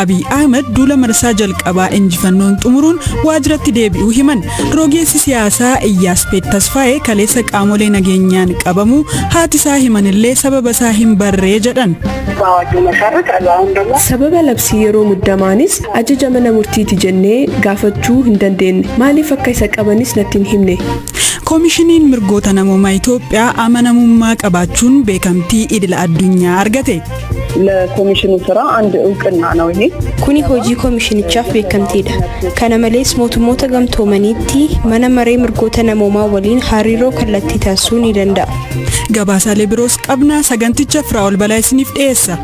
Abiy Ahmed duula marsaa jalqabaa injifannoon xumuruun waajiratti deebi'uu himan. Rogeessi siyaasaa Iyyaaspeed Tasfaayee kaleessa qaamolee nageenyaan qabamuu haati isaa himanillee sababa isaa hin barree jedhan. በአዋጁ መሰረት አሉ። አሁን ደግሞ Sababa labsii yeroo muddamaanis ajaja mana murtiiti jennee gaafachuu hin dandeenye. Maaliif akka isa qabanis natti hin himne. Koomishiniin mirgoota namoomaa Itoophiyaa amanamummaa qabaachuun beekamtii idila addunyaa argate. ለኮሚሽኑ ስራ አንድ እውቅና ነው ይሄ። Kuni hojii koomishinichaaf beekamtiidha. Kana malees mootummoota gamtoomaniitti mana maree mirgoota namoomaa waliin hariiroo kallattii taasisuu ni danda'a. Gabaasaalee biroos qabna saganticha Firaa'ol Balaa isiniif dhiyeessa.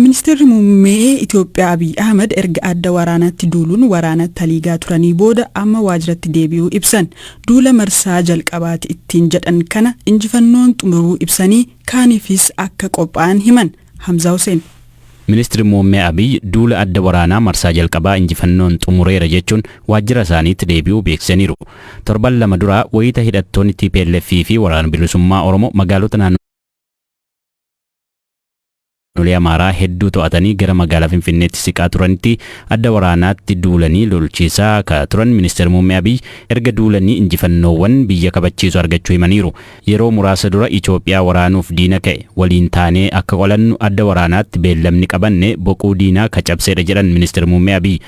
Ministeerri muummee Itoophiyaa Abiy Ahmed erga adda waraanaatti duuluun waraana taliigaa turanii booda amma waajiratti deebi'uu ibsan. Duula marsaa jalqabaati ittiin jedhan kana injifannoon xumuruu ibsanii kaaniifis akka qophaa'an himan. Hamza Hussein. Ministeerri muummee Abiy duula adda waraanaa marsaa jalqabaa injifannoon xumureera jechuun waajjira isaaniitti deebi'uu beeksisaniiru. Torban 2 dura wayita hidhattoonni TPLF fi waraana bilisummaa Oromoo magaalota naannolee Amaaraa hedduu to'atanii gara magaalaa Finfinneetti siqaa turanitti adda waraanaatti duulanii lolchiisaa ka turan ministeerri muummee Abiy erga duulanii injifannoowwan biyya kabachiisu argachuu himaniiru. Yeroo muraasa dura Itoophiyaa waraanuuf diina ka'e waliin taanee akka qolannu adda waraanaatti beellamni qabanne boquu diinaa ka cabseedha jedhan ministeerri muummee Abiy.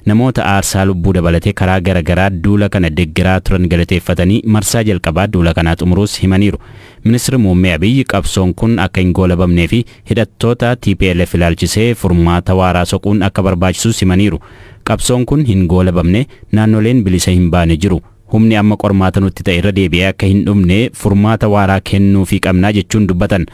Namoota aarsaa lubbuu dabalatee karaa garaagaraa duula kana deeggaraa turan galateeffatanii marsaa jalqabaa duula kanaa xumuruus himaniiru. Ministeerri muummee Abiy qabsoon kun akka hin goolabamnee fi hidhattoota TPLF ilaalchisee furmaata waaraa soquun akka barbaachisus himaniiru. Qabsoon kun hin goolabamne, naannoleen bilisa hin baane jiru. Humni amma qormaata nutti ta'e irra deebi'ee akka hin dhumne furmaata waaraa kennuufii qabnaa jechuun dubbatan.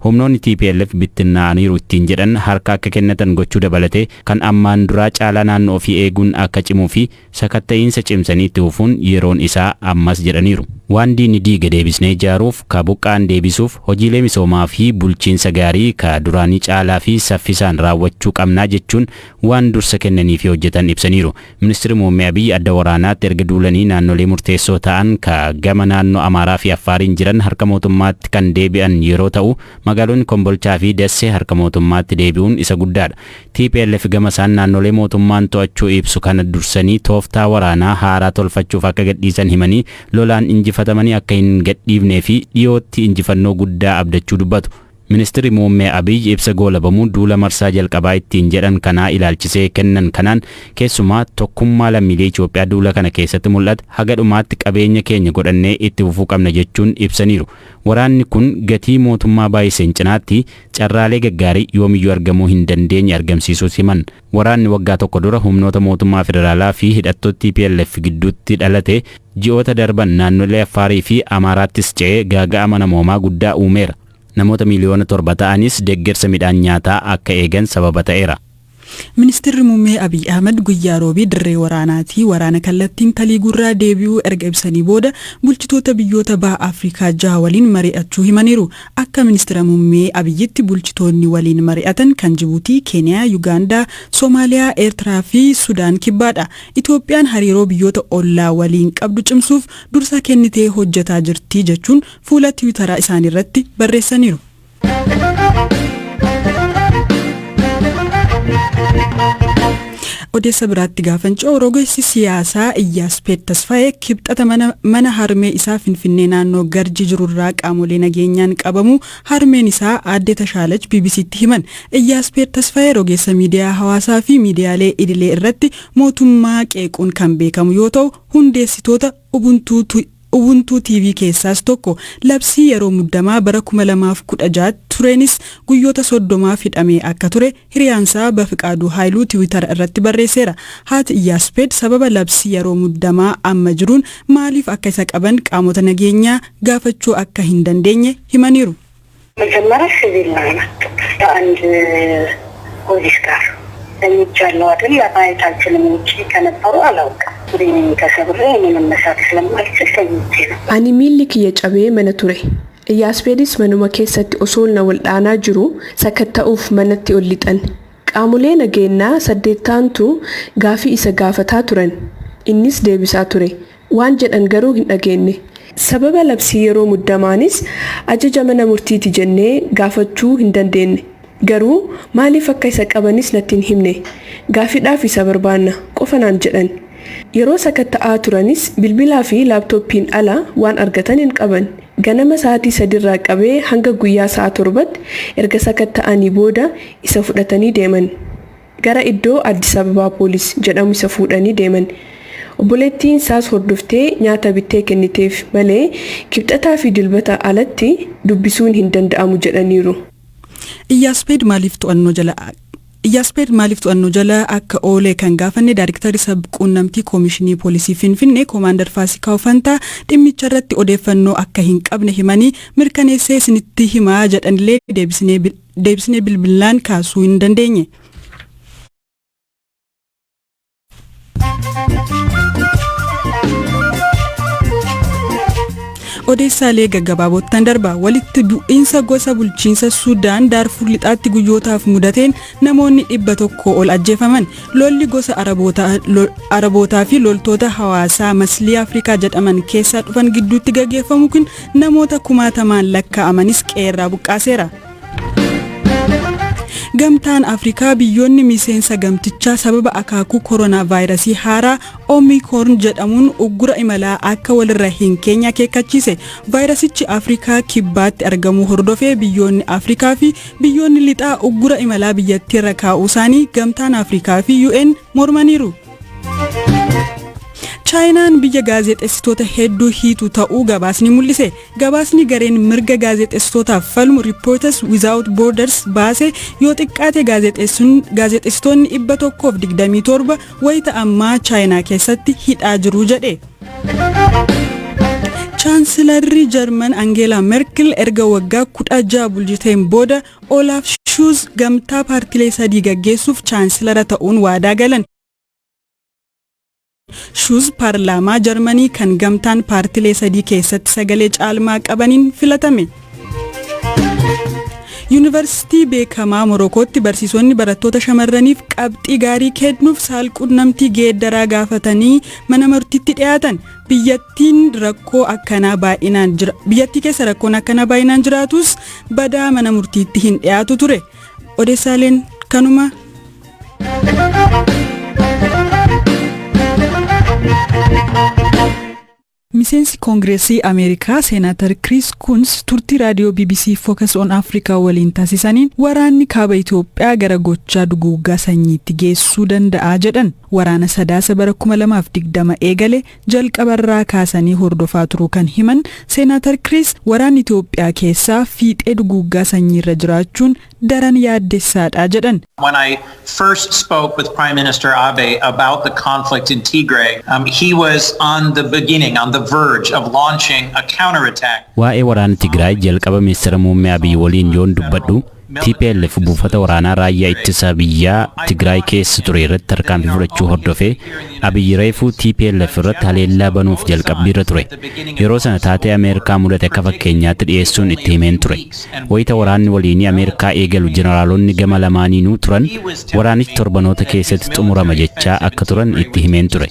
Humnoonni TPLF bittinnaa'aniiru ittiin jedhan harka akka kennatan gochuu dabalatee kan ammaan duraa caalaa naannoo ofii eeguun akka cimuu fi sakatta'iinsa cimsanii itti fufuun yeroon isaa ammas jedhaniiru. Waan diinni diige deebisnee ijaaruuf, ka buqqaan deebisuuf, hojiilee misoomaa fi bulchiinsa gaarii ka duraanii caalaa fi saffisaan raawwachuu qabnaa jechuun waan dursa kennanii fi hojjetan ibsaniiru. Ministeerri muummee Abiy adda waraanaatti erga duulanii naannolee murteessoo ta'an ka gama naannoo Amaaraa fi Affaariin jiran harka mootummaatti kan deebi'an yeroo ta'u magaalonni Kombolchaa fi Dassee harka mootummaatti deebi'uun isa guddaadha. TPLF gama isaan naannolee mootummaan to'achuu ibsu kana dursanii tooftaa waraanaa haaraa tolfachuuf akka gadhiisan himanii lolaan injifatamanii akka hin gadhiifnee fi dhiyootti injifannoo guddaa abdachuu dubbatu. Ministeerri muummee Abiy ibsa goolabamuu duula marsaa jalqabaa ittiin jedhan kanaa ilaalchisee kennan kanaan keessumaa tokkummaa lammiilee Itoophiyaa duula kana keessatti mul'ate haga dhumaatti qabeenya keenya godhannee itti fufuu qabna jechuun ibsaniiru. Waraanni kun gatii mootummaa baay'iseen cinaatti carraalee gaggaarii yoomiyyuu argamuu hin dandeenye argamsiisuus himan. Waraanni waggaa 1 dura humnoota mootummaa federaalaa fi hidhattoota TPLF gidduutti dhalate ji'oota darban naannolee Affaarii fi Amaaraattis ce'ee gaaga'ama namoomaa guddaa uumeera. Namoota miiliyoona 7 ta'anis deeggarsa midhaan nyaataa akka eegan sababa ta'eera. Ministeerri muummee Abiy Ahmed guyyaa roobii dirree waraanaatii waraana kallattiin taliigurraa deebi'uu erga ibsanii booda bulchitoota biyyoota baha Afrikaa 6 waliin mari'achuu himaniiru. Akka ministeera muummee Abiyyitti bulchitoonni waliin mari'atan kan Jibuutii, Keeniyaa, Yugaandaa, Soomaaliyaa, Eertiraa fi Sudaan kibbaadha. Itoophiyaan hariiroo biyyoota ollaa waliin qabdu cimsuuf dursa kennitee hojjetaa jirti jechuun fuula tiwiitaraa isaanii irratti barreessaniiru. Odeessa biraatti gaafancoo rogeessi siyaasaa Iyyaaspeed Tasfaayee kibxata mana harmee isaa Finfinnee naannoo Garji jirurraa qaamolee nageenyaan qabamu harmeen isaa aadde Tashaalach BBCtti himan. Iyyaaspeed Tasfaayee rogeessa miidiyaa hawaasaa fi miidiyaalee idilee irratti mootummaa qeequun kan beekamu yoo ta'u hundeessitoota Ubuntu TV keessaas tokko. Labsii yeroo muddamaa bara 2016 tureenis guyyoota 30 hidhamee akka ture hiriyaansaa Bafiqaaduu Haayiluu Tiwiitara irratti barreesseera. Haati Iyyaaspeed sababa labsii yeroo muddamaa amma jiruun maaliif akka isa qaban qaamota nageenyaa gaafachuu akka hin dandeenye himaniiru. መጀመሪያ ሲቪል ነው የመጡት ከአንድ ፖሊስ ጋር ተኝቻለሁ አይደል? ማየት አልችልም። ውጪ ከነበሩ አላውቅም። ተሰብሬ እኔ መነሳት ስለማልችል ተኝቼ ነው። Ani miilli kiyya cabee mana ture. Iyyaaspeedis manuma keessatti osoo na waldhaanaa jiru sakatta'uuf manatti ol lixan. Qaamolee nageenyaa 8 taantu gaafii isa gaafataa turan. Innis deebisaa ture. Waan jedhan garuu hin dhageenye. Sababa labsii yeroo muddamaanis ajaja mana murtiiti jennee gaafachuu hin dandeenye. Garuu maaliif akka isa qabanis natti hin himne. Gaafiidhaaf isa barbaanna qofa naan jedhan. Yeroo sakatta'aa turanis bilbilaa fi laaptooppiin ala waan argatan hin qaban. Ganama sa'aatii 3rraa qabee hanga guyyaa sa'a 7tti erga sakatta'anii booda isa fudhatanii deeman. Gara iddoo Addis Ababaa Poolis jedhamu isa fuudhanii deeman. Obboleettiin isaas hordoftee nyaata bittee kenniteef malee Kibxataa fi Dilbata alatti dubbisuun hin danda'amu jedhaniiru. Iyyaaspeed maaliif to'annoo jala akka oole kan gaafanne Daayiriktarri Sabquunnamtii Koomishinii Poolisii Finfinnee, Koomaandar Faasikaa Fantaa, dhimmicha irratti odeeffannoo akka hin qabne himanii, mirkaneessee isinitti himaa jedhanillee deebisnee bilbilaan kaasuu hin dandeenye. Odeessaalee gaggabaabottan darba. Walitti bu'iinsa gosa bulchiinsa Sudaan Daarfur Lixaatti guyyootaaf mudateen namoonni 100 ol ajjeefaman. Lolli gosa Arabootaa fi loltoota hawaasaa Maslii Afrikaa jedhaman keessaa dhufan gidduutti gaggeeffamu kun namoota kumaatamaan lakkaa'amanis qeerraa buqqaaseera. Gamtaan Afrikaa biyyoonni miseensa gamtichaa sababa akaakuu koronaa vaayirasii haaraa Omikron jedhamuun uggura imalaa akka walirra hin keenya akeekkachiise. Vaayirasichi Afrikaa Kibbaatti argamuu hordofee biyyoonni Afrikaa fi biyyoonni lixaa uggura imalaa biyyattiirra kaa'uu isaanii Gamtaan Afrikaa fi UN mormaniiru. Chaayinaan biyya gaazexeessitoota hedduu hiitu ta'uu gabaasni mul'ise. Gabaasni gareen mirga gaazexeessitootaaf falmu Reporters Without Borders baase, yoo xiqqaate gaazexeessitoonni 127 wayita ammaa Chaayinaa keessatti hidhaa jiru jedhe. Chaansilarri Jarman Angeela Merkel erga waggaa 16 bulchiteen booda Olaaf Shuuz gamtaa paartilee sadii gaggeessuuf chaansilara ta'uun waadaa galan. Shuuz paarlaamaa Jarmanii kan gamtaan paartilee sadii keessatti sagalee caalmaa qabaniin filatame. Yuunivarsiitii beekamaa Morokootti barsiisonni barattoota shamarraniif qabxii gaarii kennuuf saalqunnamtii geeddaraa gaafatanii mana murtiitti dhiyaatan. Biyyattiin rakkoo akkanaa baay'inaan jira. Biyyattii keessa rakkoon akkanaa baay'inaan jiraatus badaa mana murtiitti hin dhiyaatu ture. Odeessaaleen kanuma. Miseensi Koongireesii Ameerikaa Seenaatar Kiriis Kuns turtii raadiyoo BBC Focus on Africa waliin taasisaniin waraanni kaaba Itoophiyaa gara gochaa duguuggaa sanyiitti geessuu danda'a jedhan. Waraana Sadaasa bara 2020 eegale jalqabarraa kaasanii hordofaa turuu kan himan Seenaatar Kiriis, waraanni Itoophiyaa keessaa fiixee duguuggaa sanyiirra jiraachuun daran yaaddessaadha jedhan. When I first spoke with Prime Minister Abiy about the conflict in Tigray, he was on the beginning, on the verge of launching a counterattack. Waa'ee waraana Tigraay jalqaba ministeera muummee Abiy waliin yoon dubbadhu, TPLF buufata waraanaa raayyaa ittisa biyyaa Tigraay keessa ture irratti tarkaanfii fudhachuu hordofee, Abiy reefuu TPLF irratti haleellaa banuuf jalqabbiirra ture. Yeroo sana taatee Ameerikaa mudate akka fakkeenyaatti dhiyeessuun itti himeen ture. Wayita waraanni waliinii Ameerikaa eegalu jeneraalonni gama lamaaniinuu turan waraanichi torbanoota keessatti xumurama jechaa akka turan itti himeen ture.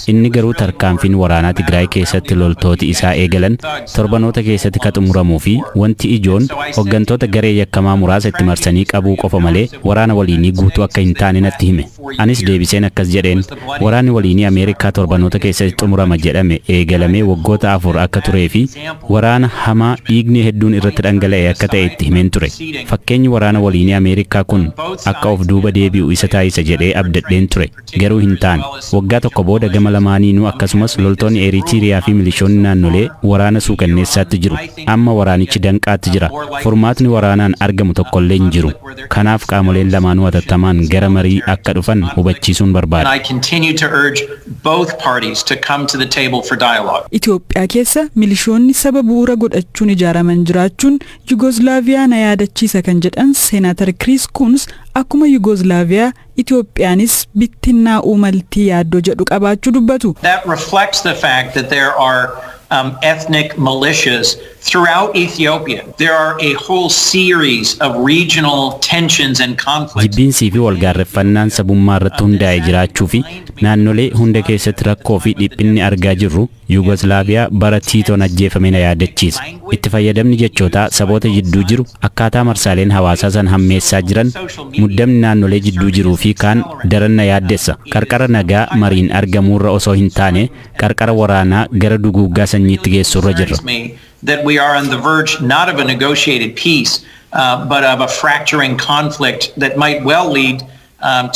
Inni garuu tarkaanfiin waraanaa Tigraay keessatti loltooti isaa eegalan torbanoota keessatti ka xumuramuu fi wanti ijoon hooggantoota garee yakkamaa muraasa itti marsanii qabuu qofa malee waraana waliinii guutuu akka hin taane natti hime. Anis deebiseen akkas jedheen: waraanni waliinii Ameerikaa torbanoota keessatti xumurama jedhame eegalamee waggoota 4 akka turee fi waraana hamaa dhiigni hedduun irratti dhangala'e akka ta'e itti himeen ture. Fakkeenyi waraana waliinii Ameerikaa kun akka of duuba deebi'u isa taasisa jedhee abdadheen ture. Garuu hin taane. Waggaa tokko booda gama lamaaniinuu, akkasumas loltoonni Eritiriyaa fi milishoonni naannolee waraana suukanneessaatti jiru. Amma waraanichi danqaatti jira. Furmaatni waraanaan argamu tokkollee hin jiru. Kanaaf qaamoleen lamaanuu hatattamaan gara marii akka dhufan hubachiisuun barbaada. And I continue to urge both parties to come to the table for dialogue. Itoophiyaa keessa milishoonni saba bu'uura godhachuun ijaaraman jiraachuun Yugoslaaviyaa na yaadachiisa kan jedhan Seenaatar Kiriis Kuns Akkuma Yugoslaaviyaa Itoophiyaanis bittinnaa'uu maltii yaaddoo jedhu qabaachuu dubbatu. That reflects the fact that there are ethnic militias throughout Ethiopia. There are a whole series of regional tensions and conflicts. Jibbiinsii fi walgaarreffannaan sabummaa irratti hundaa'e jiraachuu fi naannolee hunda keessatti rakkoo fi dhiphinni argaa jirru Yugoslaaviyaa bara Tiitoon ajjeefame na yaadachiisa. Itti fayyadamni jechootaa saboota jidduu jiru, akkaataa marsaaleen hawaasaa san hammeessaa jiran, muddamni naannolee jidduu jiruu fi kaan daran na yaaddessa. Qarqara nagaa mariin argamuurra osoo hin taane, qarqara waraanaa gara duguuggaa sanyiitti geessurra jirra. That we are on the verge not of a negotiated peace, but of a fracturing conflict that might well lead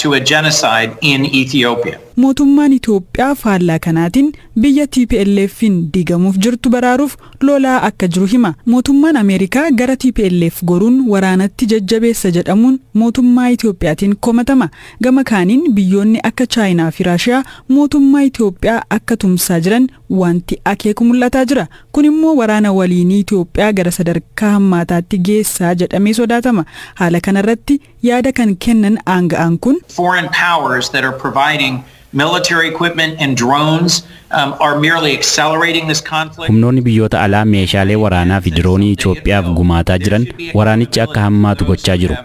to a genocide in Ethiopia. Mootummaan Itoophiyaa faallaa kanaatiin biyya TPLF'n diigamuuf jirtu baraaruuf lolaa akka jiru hima. Mootummaan Ameerikaa gara TPLF goruun waraanatti jajjabeessa jedhamuun mootummaa Itoophiyaatiin komatama. Gama kaaniin biyyoonni akka Chaayinaa fi Raashiyaa mootummaa Itoophiyaa akka tumsaa jiran wanti akeeku mul'ataa jira. Kun immoo waraana waliinii Itoophiyaa gara sadarkaa hammaataatti geessaa jedhamee sodaatama. Haala kanarratti yaada kan kennan aanga'aan kun, Foreign powers that are providing military equipment and drones are merely accelerating this conflict. Humnoonni biyyoota alaa meeshaalee waraanaa fi diroonii Itoophiyaaf gumaataa jiran waraanichi akka hammaatu gochaa jiru.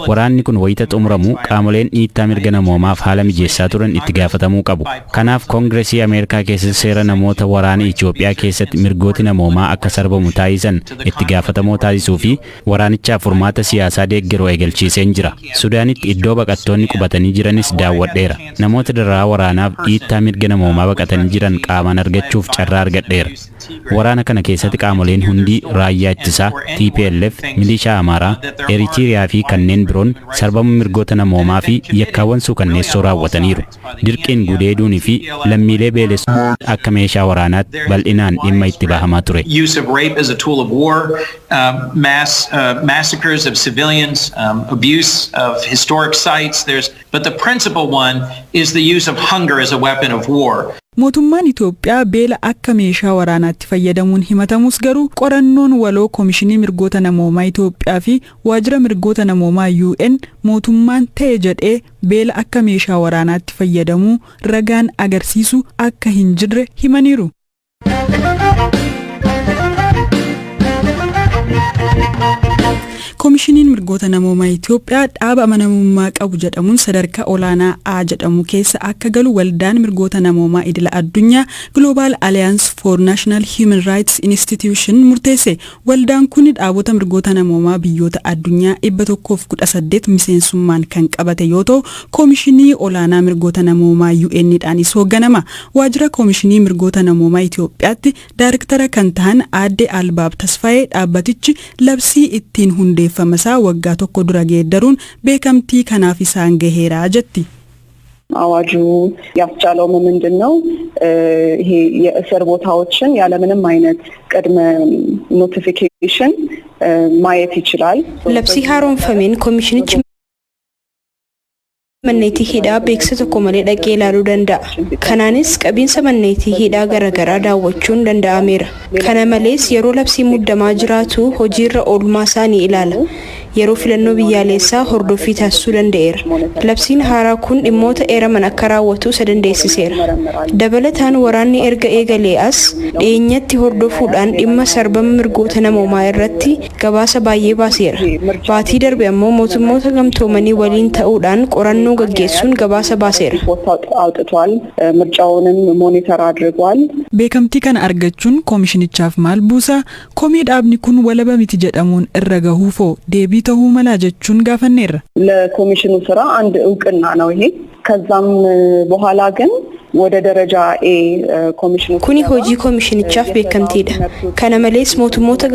Waraanni kun wayita xumuramu qaamoleen dhiittaa mirga namoomaaf haala mijeessaa turan itti gaafatamuu qabu. Kanaaf Koongiresii Ameerikaa keessatti seera namoota waraana Itoophiyaa keessatti mirgooti namoomaa akka sarbamu taasisan itti gaafatamoo taasisuu fi waraanichaaf furmaata siyaasaa deeggaru eegalchiiseen jira. Sudaanitti iddoo baqattoonni qubatanii jiranis daawwadheera. Namoota dararaa waraanaaf dhiittaa mirga namoomaa baqatanii jiran qaamaan argachuuf carraa argadheera. Waraana kana keessatti qaamoleen hundi, raayyaa ittisaa, TPLF, milishaa Amaaraa, Eritiriyaa fi kanneen biroon sarbama mirgoota namoomaa fi yakkaawwan suukanneessoo raawwataniiru. Dirqiin gudeeduunii fi lammiilee beelessuu akka meeshaa waraanaatti bal'inaan dhimma itti bahamaa ture. Use of rape as a tool of war, mass massacres of civilians, abuse of historic sites. But the principal one is the use of hunger as a weapon of war. Mootummaan Itoophiyaa beela akka meeshaa waraanaatti fayyadamuun himatamus, garuu qorannoon waloo Koomishinii Mirgoota Namoomaa Itoophiyaa fi Waajjira Mirgoota Namoomaa UN mootummaan ta'e jedhee beela akka meeshaa waraanaatti fayyadamuu ragaan agarsiisu akka hin jirre himaniiru. Koomishiniin Mirgoota Namoomaa Itoophiyaa dhaaba amanamummaa qabu jedhamuun sadarkaa olaanaa A jedhamu keessa akka galu waldaan mirgoota namoomaa idila addunyaa Global Alliance for National Human Rights Institution murteesse. Waldaan kun dhaabota mirgoota namoomaa biyyoota addunyaa 118 miseensummaan kan qabate yoo ta'u, koomishinii olaanaa mirgoota namoomaa UN'dhaanis hoogganama. Waajjira Koomishinii Mirgoota Namoomaa Itoophiyaatti daariktara kan ta'an aadde Albaab Tasfaayee dhaabbatichi labsii ittiin hundeeffama isaa waggaa tokko dura geeddaruun beekamtii kanaaf isaan gaheera jetti. አዋጁ ያስቻለው ምንድን ነው? ይሄ የእስር ቦታዎችን ያለምንም አይነት ቅድመ ኖቲፊኬሽን ማየት ይችላል። Labsii haaromfameen koomishinichi manneetii hidhaa beeksisa tokko malee dhaqee ilaaluu danda'a. Kanaanis qabiinsa manneetii hidhaa garaagaraa daawwachuun danda'ameera. Kana malees yeroo labsii muddamaa jiraatu hojiirra oolmaa isaa ni ilaala. Yeroo filannoo biyyaalessaa hordoffii taasisuu danda'eera. Labsiin haaraa kun dhimmoota eeraman akka raawwatu isa dandeessiseera. Dabalataan waraanni erga eegalee as dhiyeenyatti hordofuudhaan dhimma sarbama mirgoota namoomaa irratti gabaasa baay'ee baaseera. Baatii darbe ammoo Mootummoota Gamtoomanii waliin ta'uudhaan qorannoo gaggeessuun gabaasa baaseera. ሪፖርት አውጥቷል። ምርጫውንም ሞኒተር አድርጓል። Beekamtii kana argachuun koomishinichaaf maal buusa? Komii dhaabni kun walaba miti jedhamuun irra gahuufoo deebii ta'uu malaa jechuun gaafanneerra. ለኮሚሽኑ ስራ አንድ እውቅና ነው ይሄ። ከዛም በኋላ ግን ወደ ደረጃ ኤ ኮሚሽኑ Kuni hojii koomishinichaaf beekamtiidha. Kana malees mootummoota